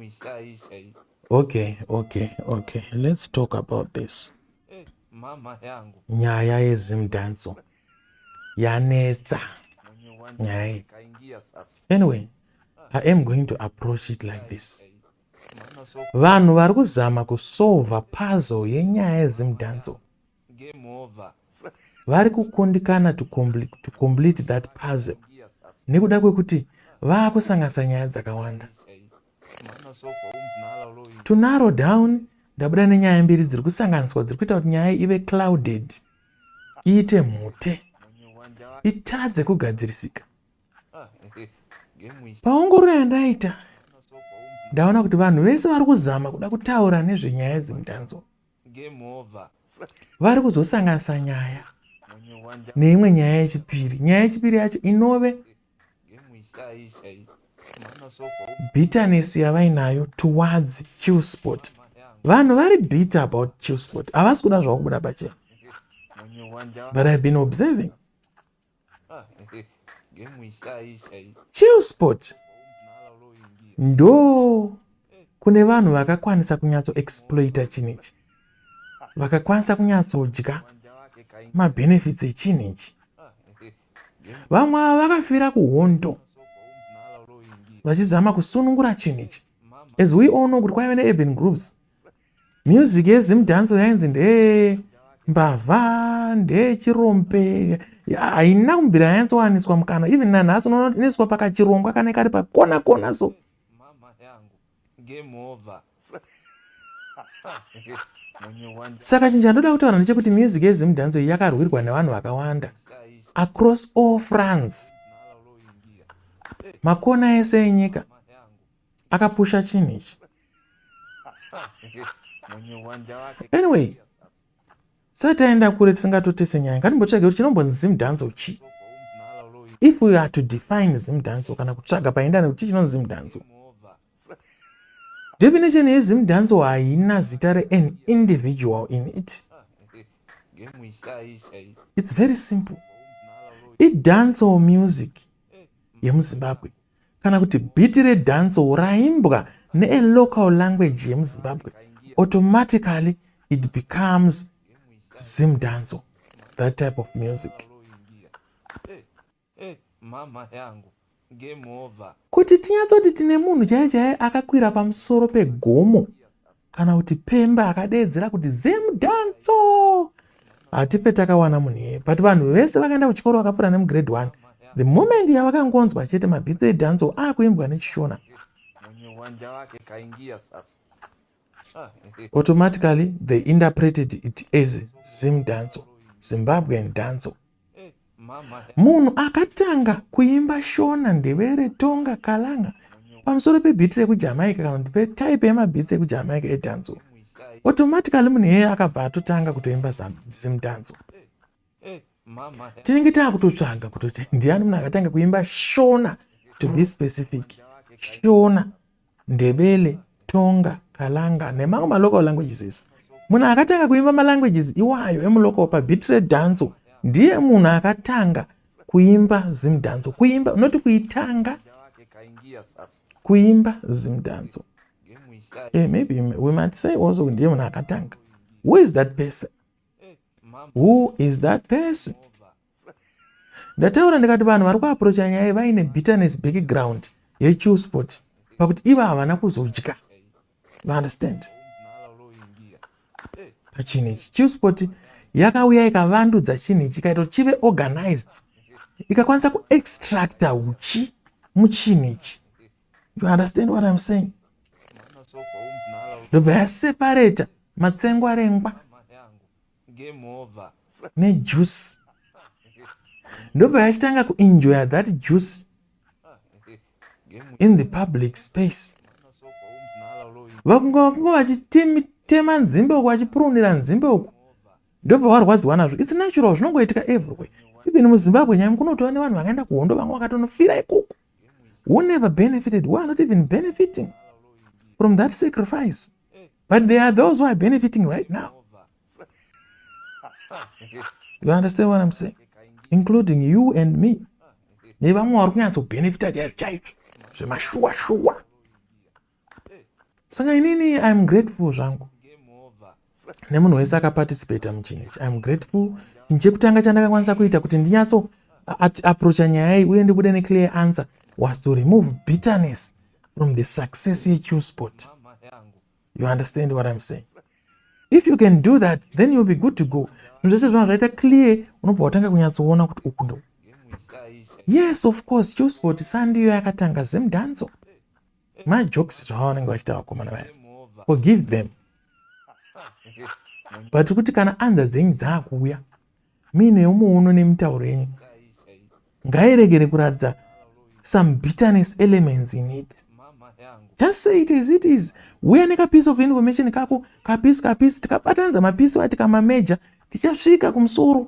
Ishaisha. Okay, let's talk about this. Mama yangu. Nyaya yeZimdancehall yanetsa. Mwenye uwanja Nyaya iyi. Kaingia sasa. Anyway, I am going to approach it like this. Maana soko. Vanhu vari kuzama kusolva puzzle yenyaya yeZimdancehall Game over. vari kukundikana to complete that puzzle Ingia sasa. nekuda kwekuti vaakusanganisa nyaya dzakawanda. Maana soko umnala uloingia. To narrow down, ndabuda nenyaya mbiri dziri kusanganiswa, dziri kuita kuti nyaya ive clouded, iite mhute, Mwenye uwanja wake. itadze kugadzirisika. Ah, game isha. Paongororo yandaita, Maana soko umnala. ndaona kuti vanhu vese vari kuzama kuda kutaura nezvenyaya yeZimdancehall Game over. vari kuzosanganisa nyaya Mwenye uwanja. neimwe nyaya yechipiri, nyaya yechipiri yacho inove Game ishaisha. Maana soko bitterness yavainayo towards Chillspot. mama yangu. Vanhu vari bitter about Chillspot, havasi kuda zvavo kubuda pachena. Mwenye uwanja wake. But I've been observing Ah, game ishaisha. Chillspot Umnala uloingia. ndo kune vanhu vakakwanisa kunyatsoexploita chinhu ichi, vakakwanisa kunyatsodya Uwanja wake kaingia. mabenefits echinhu ichi. Ah, game Vamwe ava vakafira kuhondo soko umnala uloingia. vachizama kusunungura chinhu ichi. Mama. As we all know kuti kwaiva neurban groups, music yeZimdancehall yainzi ndeye mbavha, ndeyechirombe, haina kumbira yanyatsowaniswa mukana. Even nanhasi unoona kuti inoiswa pakachirongwa kana kari pakona kona so. Mama yangu. Game over. Mwenye uwanja. Saka chinhu chandoda kutaura ndechekuti music yeZimdancehall iyi yakarwirwa nevanhu vakawanda Ishaisha. across all fronts. Mnala uloingia. Makona ese enyika Mama yangu. akapusha chinhu ichi. Mwenye uwanja wake. Anyway, sati taenda kure, tisingatotese nyaya, ngatimbotsvage kuti chinombonzi Zimdancehall chii. Soko umnala uloingia. If we are to define Zimdancehall kana kutsvaga painternet kuti chii chinonzi Zimdancehall, Game over. definition yeZimdancehall haina zita rean individual in it. Game ishaisha. It's very simple. Umnala uloingia. Idancehall music yemuZimbabwe kana kuti beat redancehall raimbwa nealocal language yemuZimbabwe, automatically it becomes Zimdancehall, that type of music. Uloingia. Eh, eh, mama yangu. Game over. Kuti tinyatsoti tine munhu chaiye chaiye akakwira pamusoro pegomo kana kuti pemba akadeedzera kuti "Zimdancehall", hatife takawana munhu iyeye. But vanhu vese vakaenda kuchikoro, vakapfuura nemugrade 1, the moment yavakangonzwa chete mabeats edancehall akuimbwa nechiShona, Mwenye uwanja wake kaingia sasa. Ah, automatically they interpreted it as Zimdancehall, Zimbabwean dancehall. eh, mama. Munhu akatanga kuimba Shona, Ndebele, Tonga, Kalanga pamusoro pebeat rekuJamaica kana kuti petype yemabeats ekuJamaica edancehall, automatically munhu iyeye akabva atotanga kutoimba Zimdancehall. Eh, mama. Tinenge taakutotsvaga kutoti ndiani munhu akatanga kuimba Shona, to be specific, Shona, Ndebele, Tonga, Kalanga nemamwe malocal languages ese. Munhu akatanga kuimba malanguages iwayo emulocal pabeat redancehall ndiye munhu akatanga kuimba Zimdancehall. Kuimba, noti kuitanga. Uwanja wake kaingia sasa. Kuimba Zimdancehall. Game isha. Maybe we might say also ndiye munhu akatanga. Who is that person? Eh, mama. Who is that person? Over. Ndataura ndikati vanhu vari kuapproacha nyaya vaine bitterness, background yeChillspot, pakuti ivo havana kuzodya, vaunderstand? Umnala uloingia. Eh, Pachinhu ichi, Chillspot yakauya ikavandudza chinhu ichi, ikaita kuti chive organized, ikakwanisa kuextracta uchi muchinhu ichi. You understand what I'm saying? Maana soko umnala. Ndobva yaseparata matsengwarengwa Mama yangu. Game over. nejuice, ndobva yachitanga kuenjoya that juice Game. in the public space. Maana soko umnala uloingia. Vakunga vachitema nzimbe uku, vachipurunira nzimbe uku, ndobva warwadziwa nazvo. It's natural, zvinongoitika everywhere. Even muZimbabwe nyame kunotova nevanhu vakaenda kuhondo, vamwe vakatonofira ikoko, who never benefited, who are not even benefiting from that sacrifice, but there are those who are benefiting right now. Over. You understand what I'm saying? Including you and me nevamwe vari kunyatsobhenefita chaizvo chaizvo, zvemashuwa shuwa. Saka inini I am grateful zvangu nemunhu wese akaparticipata muchinhu ichi. I am grateful. Chinhu chekutanga chandakakwanisa kuita kuti ndinyatso approacha nyaya iyi uye ndibude neclear answer was to remove bitterness from the success yeChillspot. You understand what I'm saying? If you can do that, then you'll be good to go. Zvinhu zvese zvona zvaita clear, unobva watanga kunyatsoona kuti uku ndo. Yes, of course, Chillspot sandiyo yakatanga Zimdancehall. Majokes zvavanenge vachiita vakomana vaya, forgive them, but kuti kana anza dzenyu dzaakuuya muinewo muono nemitauro yenyu, ngairegere kuratidza some bitterness elements in it. Just say it as it is. Uya nekapiece of information kako, kapiece kapiece, tikabatanidza mapieces aya, tikamamerge, tichasvika kumusoro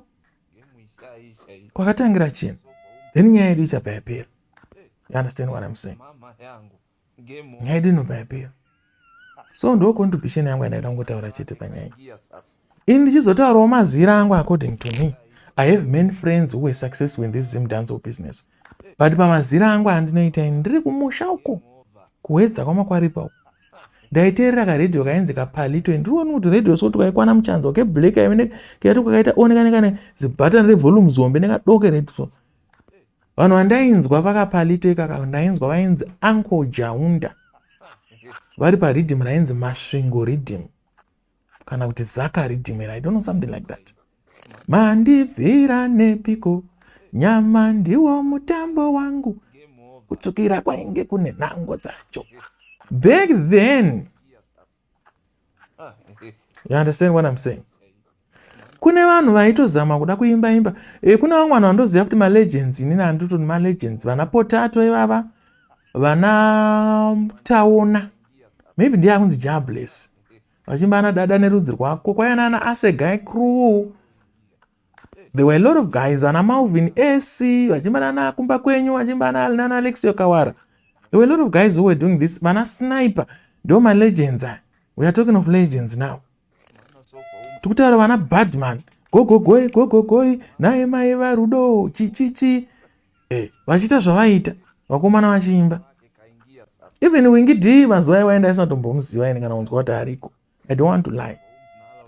kwakatangira chinhu, then nyaya yedu ichabva yapera. You understand what I'm saying? Nyaya yedu inobva yapera. So ndo contribution yangu yandaida kungotaura chete panyaya ini. Ndichizotaurawo mazira angu, according to me, I have many friends who were successful in this Zimdancehall business, but pamazira angu andinoita ini, ndiri kumusha uko kuWedza kwaMakwaripa uko, ndaiteerera karedhiyo kainzi kaPalito. Ndirioni kuti redhiyo soti kaikwana muchanzo keblack aimene kaiti kakaita oneka zibhatani revolume zombe nekadoke redhiyo. So vanhu vandainzwa pakaPalito ikaka, ndainzwa vainzi Uncle Jaunda vari pariddim rainzi Masvingo Riddim kana kuti Zaka Riddim, I don't know, something like that. Mandibvira nepiko, nyama ndiwo mutambo wangu, kutsukira kwainge kune nhango dzacho back then. You understand what I'm saying? Kune vanhu vaitozama kuda kuimba imba. Kune vamwe vanhu vandoziva kuti malegends, inini handitoti malegends, vana Potato ivava, vana Taona, maybe ndiye akunzi Jables, vachimba ana Dada Nerudzi Rwako, kwaiva nana Asegai Crew. There were a lot of guys, ana Malvin Ac vachimba nana Kumba Kwenyu, vachimba nana Alexio Kawara. There were a lot of guys who were doing this, vana Sniper. Ndo malegends aya. We are talking of legends now. Tikutaura vana Badman, gogogoi gogogoi, naye mai varudo, chichichi, vachiita zvavaita vakomana vachiimba. Even Winky D mazuva aiwaenda aisatombomuziva ini kana kunzwa kuti ariko. I don't want to lie,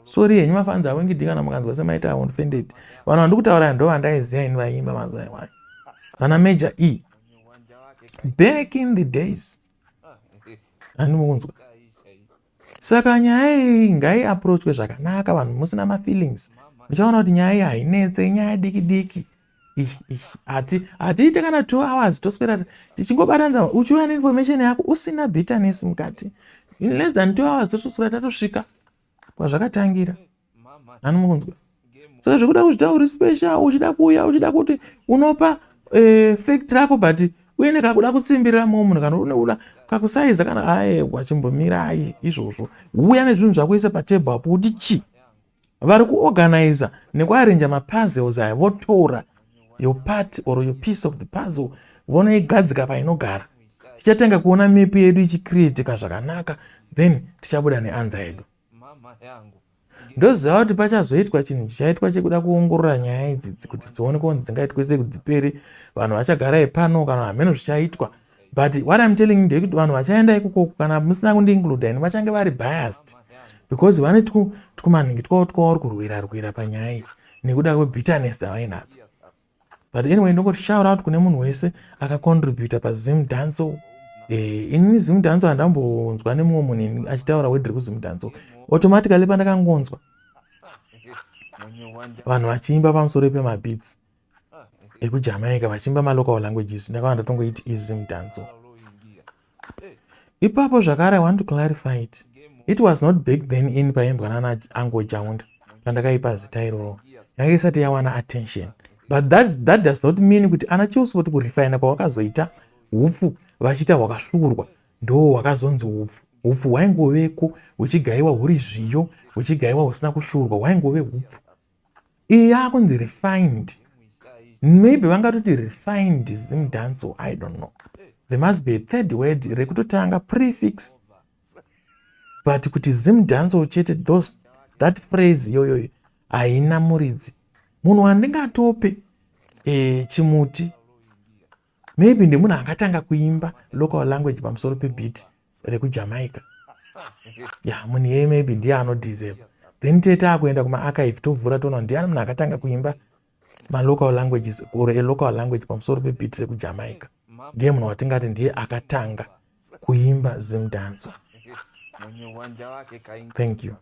sorry henyu mafans aWinky D kana mukanzwa semaita offended. Vanhu vandiri kutaura ndo vandaiziva ini vaiimba mazuva iwayo, vana Major E back in the days, handimukunzwa. Saka nyaya iyi ngaiapproachwe zvakanaka, vanhu musina mafeelings. Muchaona kuti nyaya iyi hainetse, inyaya diki diki. Hatiite kana 2 hours, toswera tichingobatanidza. Uchiuya neinformation yako usina bitterness mukati, in less than 2 hours totoswera tatosvika kwazvakatangira, hanimukunzwa. Saka zvekuda kuzvita uri special, uchida kuuya uchida kuti unopa fact rako, but uine kakuda kutsimbirira mumwe munhu kana une kakusaiza kana aewa, chimbomirai izvozvo. Uya nezvinhu zvakuisa patable apo kuti chi vari kuorganiza nekuarranja mapuzzles aya, votora your part or your piece of the puzzle, vonoigadzika painogara. Tichatanga kuona mepu yedu ichicreatika zvakanaka, then tichabuda neanswer yedu. Ndoziva kuti pachazoitwa chinhu chichaitwa chekuda kuongorora nyaya idzi kuti dzionekwe kunzi dzingaitwe sei kuti dzipere. Vanhu vachagara ipano kana hameno zvichaitwa, but what I'm telling you ndeyekuti vanhu vachaenda ikokoko, kana musina kundiincluda ini, vachange vari biased because vane twumanhingi twavo twavari kurwira rwira panyaya iyi nekuda kwebitterness dzavainadzo. But anyway, ndongoti shout out kune munhu wese akacontributa paZimdancehall. Inini Zimdancehall handambonzwa nemumwe munhu achitaura word rekuZimdancehall. Automatically pandakangonzwa vanhu vachiimba pamusoro pemabeats ekuJamaica, vachiimba malocal languages, ndakava ndatongoiti iZimdancehall ipapo. Zvakare, I want to clarify it, it was not back then in paimbwa nana Uncle Jaunda pandakaipa zita iroro, yanga isati yawana attention, but that does not mean kuti ana Chillspot kurefina kwavakazoita hupfu vachiita hwakasvuurwa ndo hwakazonzi hupfu. Hupfu hwaingoveko huchigayiwa huri zviyo, huchigayiwa husina kusvuurwa, hwaingove hupfu. Iyi yakunzi refined. Maybe vangatoti refined Zimdancehall, I don't know. There must be a third word rekutotanga prefix, but kuti Zimdancehall chete, those that phrase iyoyoyo haina muridzi. Munhu wandingatope chimuti maybe ndemunhu akatanga kuimba local language pamusoro pebeat rekuJamaica. Ya, munhu iyeye maybe ndiye anodeserve. Then tete akuenda kumaarchive, tovhura, toona ndiani munhu akatanga kuimba malocal languages or a local language pamusoro pebeat rekuJamaica. Ndiye munhu watingati ndiye akatanga kuimba Zimdancehall. Mwenye uwanja wake kaingia. Thank you.